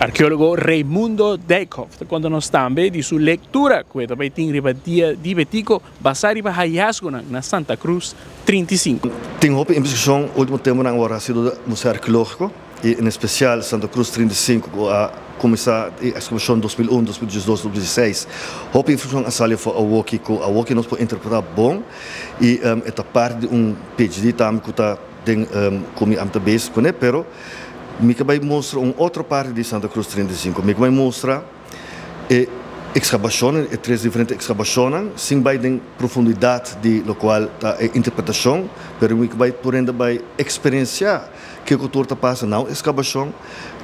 Arkeólogo Raimundo Dijkhoff ta konta nos tambe di su lektura ku e ta bai tin riba Dia di Betico basá riba hayasgonan na Santa Cruz 35. Tin hopi investigashon ultimo temponan awor hasi dor Museo Arkeológiko i en espesial Santa Cruz 35 ku a kuminsá e ekskavashon 2001, 2012, 2016. Hopi informashon a sali afó awoki ku awoki nos por interpretá bon i e ta parti di un PhD tambe ku ta den ku mi ta bezig kuné, pero mi ke bai mustra un otro parti di Santa Cruz 35. Mi ke bai mustra e ekskabashonnan, e tres diferente ekskabashonnan, sin bai den profundidat di lokual ta e interpretashon, pero mi ke bai por hende bai eksperensiá kiko tur ta pasa na un ekskabashon,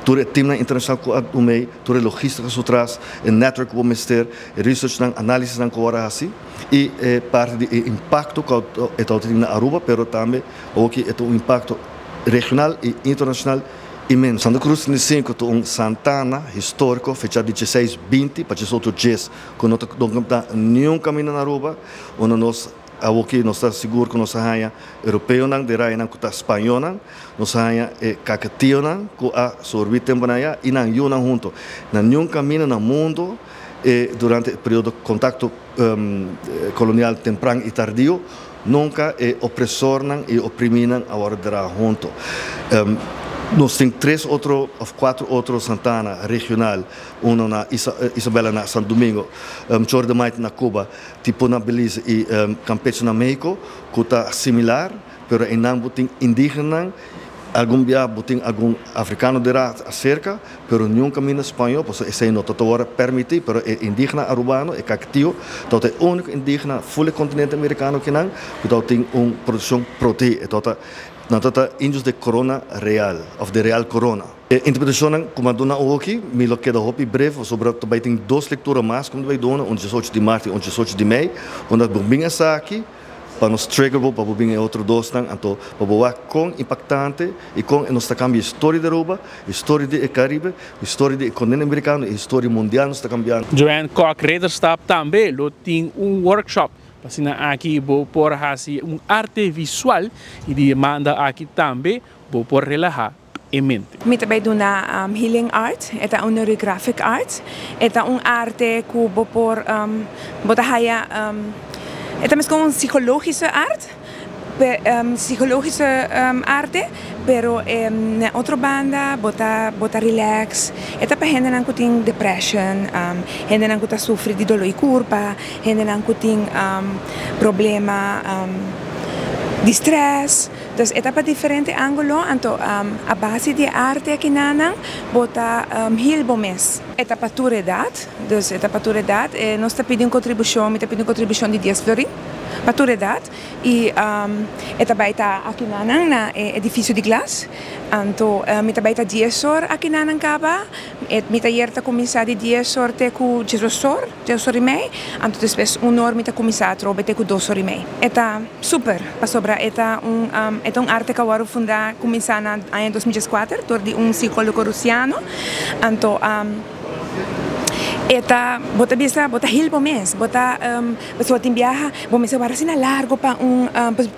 tur e timnan internashonal ku a dumei, tur e logistika su tras, e netwerk ku bo mester, e researchnan, análisisnan ku bo a hasi. I e parti di e impakto ku e ta tin na Aruba, pero tambe oki e ta un impakto regional i internashonal inmenso. Santa Cruz 35 ta un santana históriko fechá di dieseis binti pa diesocho dies ku no ta dokumenta niun kaminda na Aruba, unda nos awoki nos ta sigur ku nos a haña europeonan di rayanan ku ta spañonan, nos a haña e kakationan ku a sorbí tempunan ayá i nan yunan hunto. Na niun kaminda na mundu e durante e periodo kontakto kolonial tempran i tardio, nunka e opresornan i oprimínan a wòrdu derá huntu. Nos tin tres otro òf kuater otro santana regional, uno na Isabela na Santo Domingo, Chorro de Maite na Cuba, Tipo na Belize i Campeche na Mexico, ku ta similar, pero einan bo tin indígenanan. Algun bia bo tin algun afrikano dera aserka, pero niun kaminda spañó, pasobra esei no ta ta wòrdu permití, pero e indigena arubano, e Caquetio, tabata e úniko indigena ful e kontinente amerikano kinan ku tabatin un protekshon protehí. E tabata, nan tabata indios de corona real òf de real corona. E interpretashonnan ku mi a duna awoki, mi lo keda hopi breve pasobra ta bai tin dos lektura mas ku mi ta bai duna, un diesocho di mart i un diesocho di mei, unda bo bin esaki. Pa nos trigger bo pa bo bin e otro dosnan, anto pa bo wak kon impaktante i kon nos ta kambia historia di Aruba, historia di e Caribe, historia di e kontinente amerikano i historia mundial nos ta kambiando. Joanne Kok Ridderstap tambe lo tin un workshop pa asina aki bo por hasi un arte visual i di e manda aki tambe bo por relaha e mente. Mi ta bay duna healing art, e ta un neurographic art. E ta un arte cu bo por bo ta haya e ta mescon un psicologische art, psicologische arte, pero na otro banda bo ta bo ta relax. E ta pa hendenan cu tin depression, hendenan cu ta sufri di dolor di curpa, hendenan cu tin problema di stress. Dus e ta pa diferente angulo, anto a base di e arte akinanan bo ta heal bo mes. E ta pa tur edat, dus e ta pa tur edat. Nos ta pidi un kontribushon, mi ta pidi un kontribushon di dies florin pa tur edat i e ta bai ta akinanan na e edifisio di glas. Anto mi ta bai ta dies or akinanan kaba, mi tayer ta kuminsá di dies or te ku diesdos or. Dos or i mei, anto despues un or mi ta kuminsá atrobe te ku dos or i mei. E ta super, pasobra e ta un e ta un arte ku a wòrdu fundá, kuminsá na aña 2014 dor di un sikólogo rusiano. Anto e ta, bo ta bisa, bo ta hil bo mes, bo ta pasobra tin biaha bo mester wòrdu asina largu pa un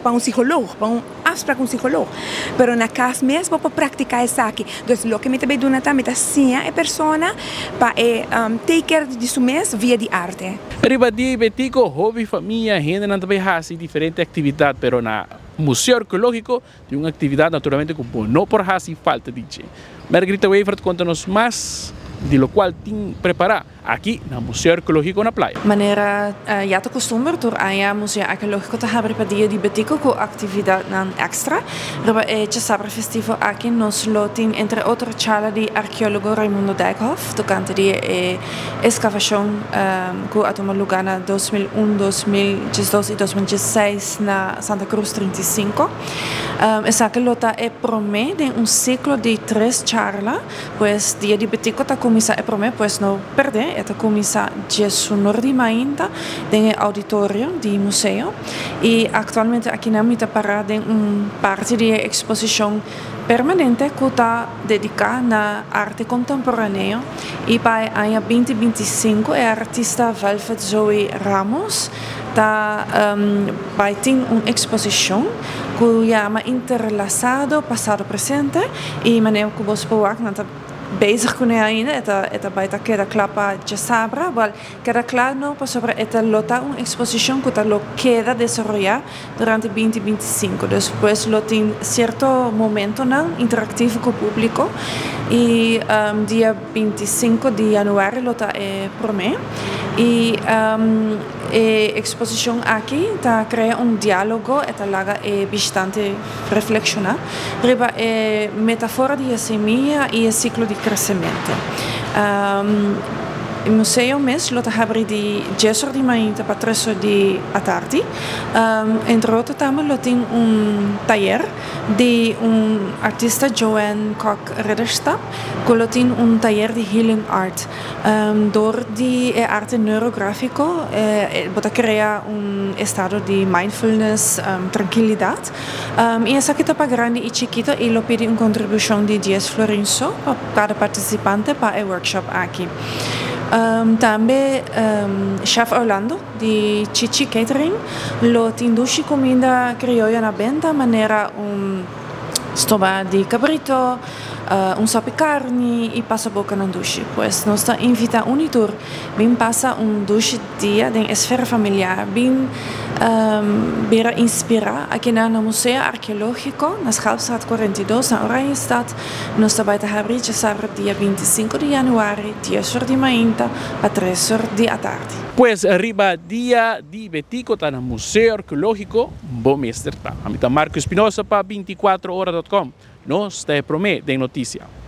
pa un sikólogo, pa un. Afsprak un psicoloog. Pero na cas mes bo por practica esaki. Dus loke mi ta bay duna ta mi ta siña e persona pa e take care di su mes via di arte. Riba dia y Betico, hopi famia, hendenan ta bay haci diferente actividad, pero na Museo Arqueologico tin un actividad naturalmente cu bo no por haci falta di dje. Margarita Wever ta conta nos mas di locual tin prepara. Aki na Museo Arkeológiko na Playa. Manera ya ta kustumber, tur aña Museo Arkeológiko ta habri pa Dia di Betico ku aktividatnan èkstra. Riba e djasabra festivo aki nos lo tin entre otro charla di arkeólogo Raimundo Dijkhoff tokante di e eskavashon ku a tuma lugá na 2001, 2012 i 2016 na Santa Cruz 35. Esaki lo ta e promé den un siklo di tres charla. Pues dia di Betico ta cuminsa e prome, pues no perde, e ta cuminsa diesunor di mainta den e auditorio di museo y actualmente akinan mi ta para den un parti di e exposicion permanente cu ta dedica na arte contemporaneo y pa e aña binti 25 e artista Velvet Zoe Ramos ta bay tin un exposicion cu yama Interlazado, Pasado Presente. Y manera cu bos por wak nan ta Bezig cu ne ainda, e ta bay ta keda cla pa diasabra, wel, keda cla no, pasobra e ta lo ta un exposicion cu ta lo keda desaroya durante 2025. Despues lo tin cierto momento nan interactivo cu publico y dia 25 di januari lo ta e prome. Y e exposicion aki ta crea un dialogo y ta laga e bishitante reflexiona riba e metafora di simia y e ciclo di crecemento. E museo mes lo ta habri di 10 or di mainta pa 3 or di atardi. Entre otro tambe lo tin un tayer di un artista, Joanne Koch Ridderstap, cu lo tin un tayer di healing art. Door di arte neurografico, bo ta crea un estado di mindfulness, trankilidad. Y esaki ta pa grandi y chikito y lo pidi un contribucion di 10 florin so pa cada participante pa e workshop aki. Tambe Chef Orlando di Chichi Catering lo tin dushi cuminda crioyo na benta, manera un stoba di cabrito, un sopi carni y pasaboca nan dushi. Pues nos ta invita un y tur, bin pasa un dushi dia den esfera familiar, bin bira inspira aki na Museo Arkeologico, na Schelpstraat 42, na Oranjestad. Nos ta bay ta habri diasabra dia 25 di januari, 10 or di mainta pa 3 or di atardi. Pues riba Dia di Betico ta na Museo Arkeologico, bo mester ta. Ami ta Marco Espinosa pa 24ora.com. Nos ta prome den noticia.